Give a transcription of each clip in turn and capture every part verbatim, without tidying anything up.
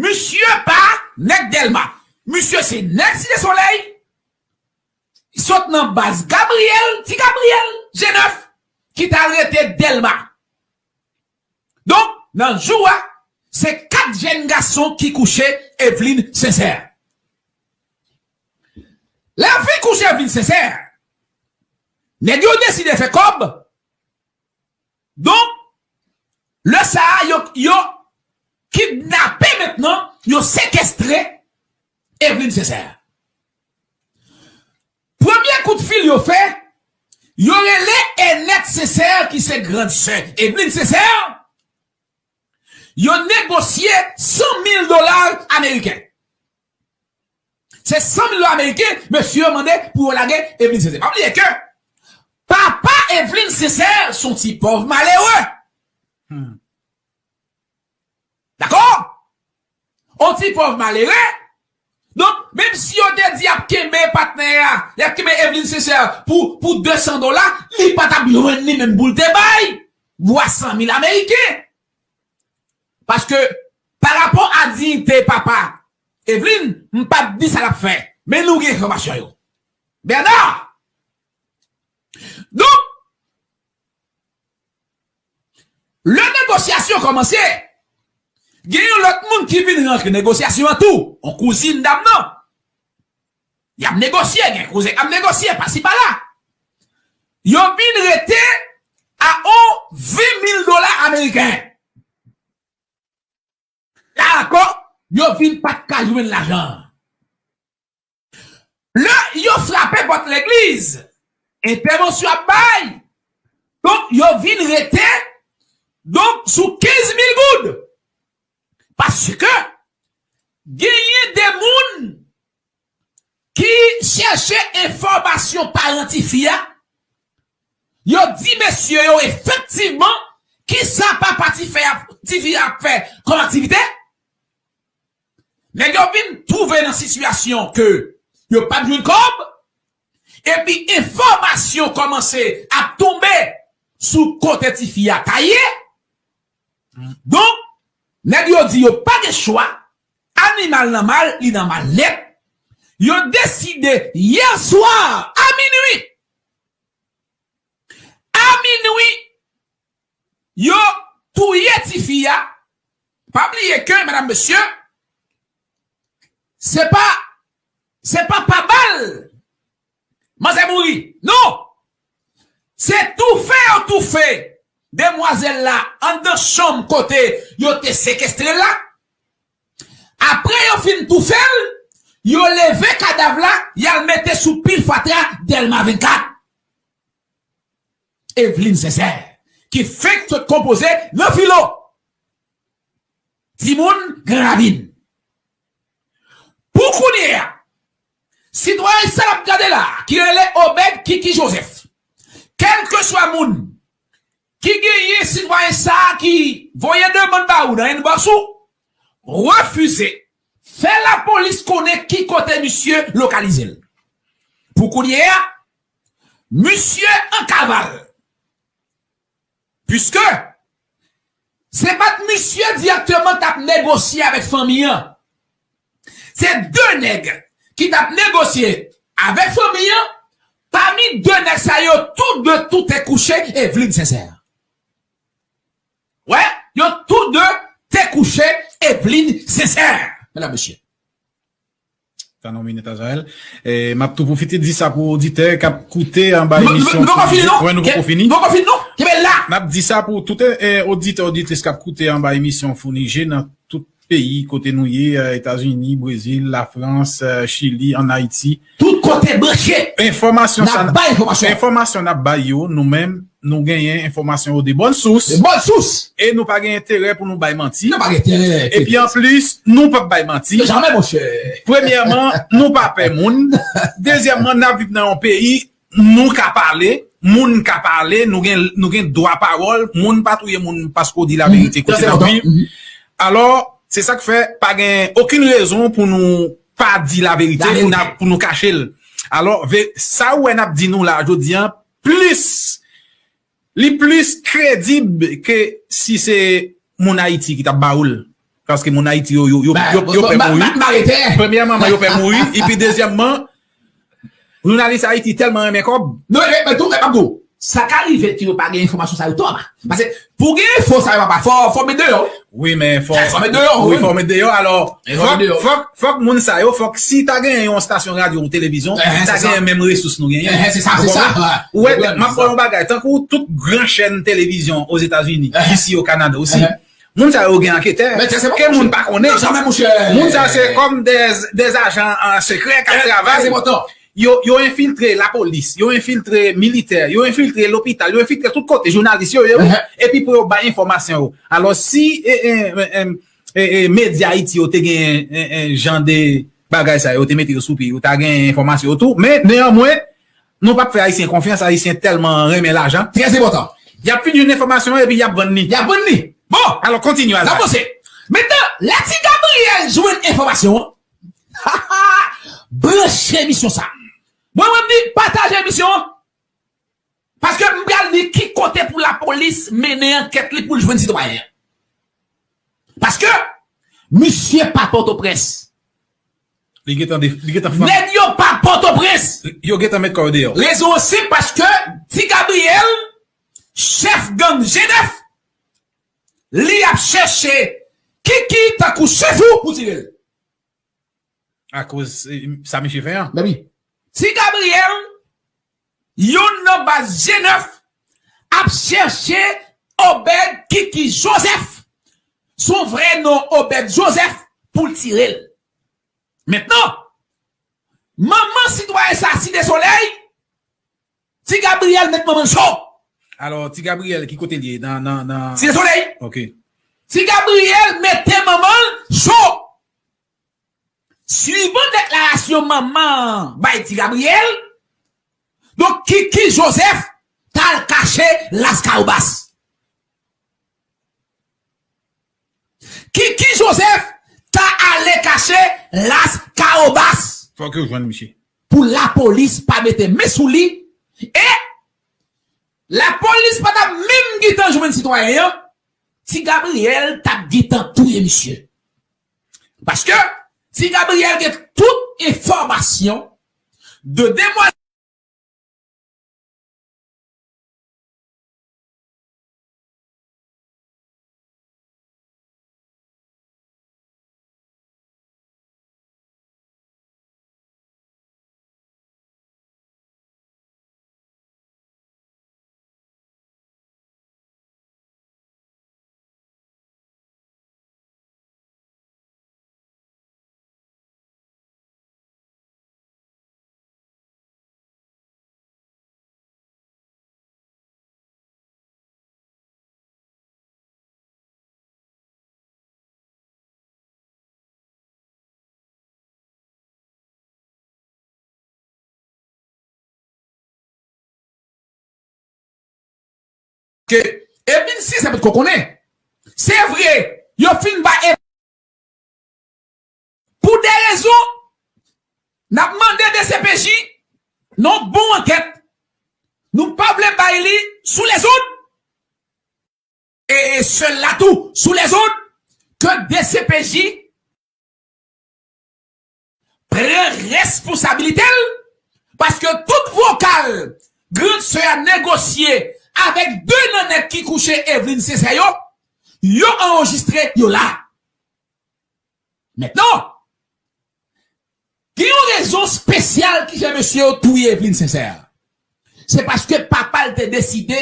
Misye pa nèg Dèlma. Misye se nèg Site Solèy. Sot nan baz Gabriyèl, Ti Gabriyèl, G nèf, ki t al rete Dèlma. Donk, nan jou a, se kat jèn gason ki kouche Evelyne Sincère. Lè yo fin kouche Evelyne Sincère, nèg yo deside fè kòb. Donk, lè sa a, yo, yo kidnape mentnan, yo sekestre Evelyne Sincère. Premye kout fil yo fè, yo rele Enèt Sincère ki se grann sè Evelyne Sincère, yo negosye san mil dola ameriken. Se san mil dola ameriken, mesye yo mande pou yo lage Evelyne Sincère. Pa bliye ke papa Evelyne Sincère se yon ti pòv malere. Hmm. Dakò? Yon ti pòv malere. Donk, menm si yo te di y ap kenbe patnè a, y ap kenbe Evelyne Sincère pou, pou de san dola, li pa t ap jwenn li menm pou l te bay. Vwa san mil ameriken. Paske, pa rapò a diyite papa Evelyne, m p ap di sa l ap fè. Men nou gen enfòmasyon yo. Bernard! Donk, lè negosyasyon kòmanse, gen yon lòt moun ki vin rantre negosyasyon an tou, yon kouzin dam nan. Y ap negosye, gen kouzin k ap negosye, pasi pala. Yo vin rete a yon ven mil dola ameriken. Dakò, yo vin pa t ka jwenn lajan an. Lè yo frape pòt legliz, entèvansyon ap bay. Donk, yo vin rete, donk, sou kenz mil goud. Paske genyen de moun ki chèche enfòmasyon paran tifi a, yo di mesye yo efektivman kisa papa tifi a, tifi a ap fè kòm aktivite. Nèg yo vin twouve nan sitiyasyon ke yo p ap jwenn kòb, epi enfòmasyon kòmanse ap tonbe sou kote tifi a ta ye. Donk, nèg yo di yo pa gen chwa, animal nan mal, li nan mal nèt. Yo deside yè swa a minwi, a minwi, yo touye tifi a. Pa bliye ke, medam, mesye, se pa, se pa pa bal manzè mouri. Non! Se toufe yo toufe demwazèl la anndan chanm kote yo te sekestre l la. Apre yo fin toufe l, yo leve kadav la, y al mete sou pil fatra Dèlma vennkat. Evelyne Sincère, ki fenk sot konpoze nan filo. Timoun Gran Ravin. Pou kounye a, sitwayen sa l ap gade la, ki rele Obed Kiki Joseph, kèlkeswa moun ki genyen sitwayen sa a ki voye demann ba ou nan inbox ou, refize, fè lapolis konnen ki kote misye lokalize l. Pou kounye a, misye an kaval. Piske se pa t misye dirèkteman t ap negosye avèk fanmi an. Se de nèg ki t ap negosye avèk fanmi an. Pami de nèg sa yo, tou de tou te kouche Evelyne Sincère. Wè, yo tou de te kouche Evelyne Sincère, medam, mesye. Tann yon minit, Azrael. E, m ap tou pwofite di sa pou oditè k ap koute anba emisyon Fou Nijè. Nou poko fini, non? Wè, nou poko fini. Nou poko fini, non? Kenbe la! N ap di sa pou tout, e, oditè, oditris k ap koute anba emisyon Fou Nijè nan tout peyi kote nou ye, e, Etazini, Brezil, Lafrans, e, Chili, ann Ayiti. Tout kote branche. Enfòmasyon sa, n ap bay enfòmasyon. Enfòmasyon n ap bay yo, nou menm, nou genyen enfòmasyon yo de bòn sous. De bòn sous. E nou pa gen enterè pou nou bay manti. Nou pa gen enterè. Epi anplis, nou p ap bay manti. Jamè, monchè. Premyèman, nou pa pè moun. Dezyèmman, n ap viv nan yon peyi, nou ka pale, moun ka pale, nou gen, nou gen dwa pawòl, moun pa touye moun paske w di laverite kote n ap viv. Alò, se sa k fè pa gen okenn rezon pou nou pa di laverite, pou n ap, pou nou kache l. Alò, ve-, sa ou wè n ap di nou la, jodi a, plis, li plis kredib ke si se moun Ayiti ki t ap ba ou l. Paske moun Ayiti yo, yo, yo, yo, yo pè mouri. Premyèman, yo pè mouri. Epi dezyèmman, jounalis Ayiti tèlman renmen kòb. Non, men, men tou, men m ap di w, sa ka rive ke yo pa gen enfòmasyon sa yo twòp. Paske pou gen enfo sa yo papa, fò, fò met deyò. Wi, men fò, fò met deyò, wi, fò met deyò. Alò, fòk, fòk, fòk moun sa yo, fòk si ta gen yon estasyon radyo ou televizyon, ta gen menm resous nou genyen. Ou konprann? Ou wè, m ap pran yon bagay, tankou tout gran chèn televizyon Ozetazini, isi o Kanada osi. Moun sa yo gen anketè. Ke moun pa konnen. Moun sa se kòm de, de ajan sekrè k ap travay. Yo, yo enfiltre lapolis, yo enfiltre militè, yo enfiltre lopital, yo enfiltre tout kote, jounalis yo, yo, epi pou yo bay enfòmasyon yo. Alò, si e, e, e, e, e, e, medya Ayiti yo te gen e, e, jan de bagay sa yo, te mete yo sou pye, yo ta gen enfòmasyon yo tou. Men, neyanmwen, nou p ap fè Ayisyen konfyans, Ayisyen tèlman renmen lajan. Trè enpòtan. Y ap fin jwenn enfòmasyon an epi y ap vann li. Y ap vann li. Bon, alò, kontinye, Alfred. N ap avanse. Mentnan, lè Ti Gabriyèl jwenn enfòmasyon an, branche emisyon sa. Mwen, mwen di, pataje emisyon an. Paske m pral di ki kote pou lapolis mennen ankèt li pou l jwenn sitwayen an. Paske misye pa Pòtoprens. Li gentan de, li gentan fann. Nèg yo pa Pòtoprens. Yo gentan met kò yo deyò. Rezon an senp, paske Ti Gabriyèl, chèf gang G nèf, li ap chèche Kiki tankou chèf ou pou tire l. Akoz, eh, sa misye fè an. Mezanmi, Ti Gabriyèl, youn nan baz G nèf, ap chèche Obed Kiki Joseph, son vrè non Obed Joseph, pou l tire l. Mentnan, manman sitwayen sa, Site Solèy, Ti Gabriyèl met manman l cho. Alò, Ti Gabriyèl, ki kote l ye? Nan, nan, nan Site Solèy. Ok. Ti Gabriyèl mete manman l cho. Swivan deklarasyon manman an bay Ti Gabriyèl, donk, Kiki Joseph t al kache Las Kawobas. Kiki Joseph ta ale kache Las Kawobas. Fòk yo jwenn misye. Pou lapolis pa mete men sou li, e lapolis pa t ap menm gentan jwenn sitwayen an, Ti Gabriyèl t ap gentan touye misye. Paske Ti Gabriyèl gen tout enfòmasyon de demwazèl. Ke Evelyne Sincère potko konnen. Se vre, yo fin ba Ev-, pou de rezon, n ap mande D C P J nan bon ankèt. Nou pa vle bay li sou lezòd. E, e sèl la tou, sou lezòd, ke D C P J pran responsabilite l, paske tout vokal grann sè a negosye avèk de nan nèg ki kouche Evelyne Sincère yo, yo anrejistre, yo la. Mentnan, gen yon rezon espesyal ki fè mesye yo touye Evelyne Sincère. Se paske papa l te deside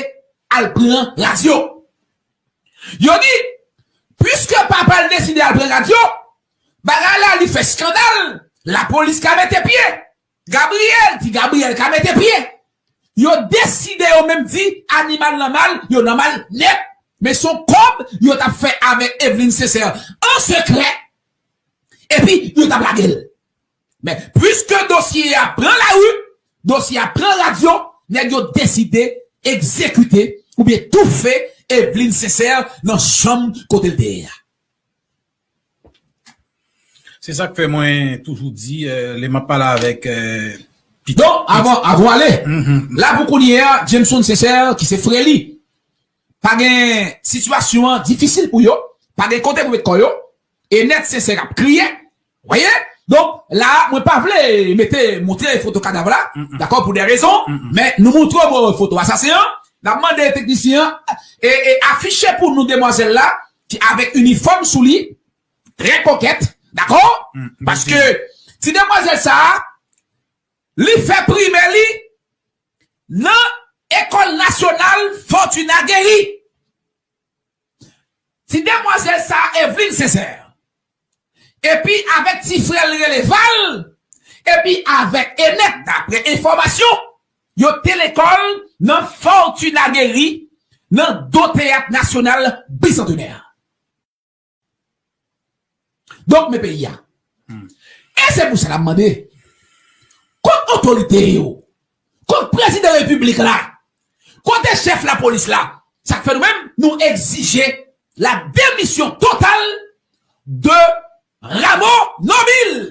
al pran radyo. Yo di, piske papa l deside al pran radyo, bagay la li fè eskandal, lapolis ka mete pye. Gabriyèl, Ti Gabriyèl ka mete pye. Yo deside yo menm di animal nan mal, yo nan mal nèt. Men se yon kòb yo t ap fè avèk Evelyne Sincère an sekrè. Epi yo t ap lage l. Men, piske dosye a pran lari, dosye a pran radyo, nèg yo deside egzekite oubyen toufe Evelyne Sincère nan chanm kote l te ye a. Se sa k fè mwen toujou di, eh, lè m ap pale avèk, eh, pitit. Donk, avan, avan ale, la pou kounye a, Jameson Sincère, ki se frè li, pa gen, sitiyasyon an difisil pou yo, pa gen kote pou met kò yo, Enèt Sensè ap kriye. Voyez? Donk, la, mwen pa vle mete, montre foto kadav la, dakò, pou de rezon, men nou montre w foto asasen an, n ap mande teknisyen an, e, e afiche pou nou demwazèl la, ki avèk inifòm sou li, trè kokèt, dakò? Paske ti demwazèl sa a, li fè primè li nan Ekòl Nasyonal Fortuna Guéry. Ti demwazèl sa a, Evelyne Sincère, epi avèk ti frè l rele Val, epi avèk Enèt, daprè enfòmasyon, yo te lekòl nan Fortuna Guéry, nan do Teyat Nasyonal Bisantenè. Donk, men peyi a. E se pou sa n ap mande, kot otorite yo? Kot prezidan repiblik la? Kote chèf lapolis la? Sa k fè nou menm, nou egzije la demisyon total de Rameau Normil.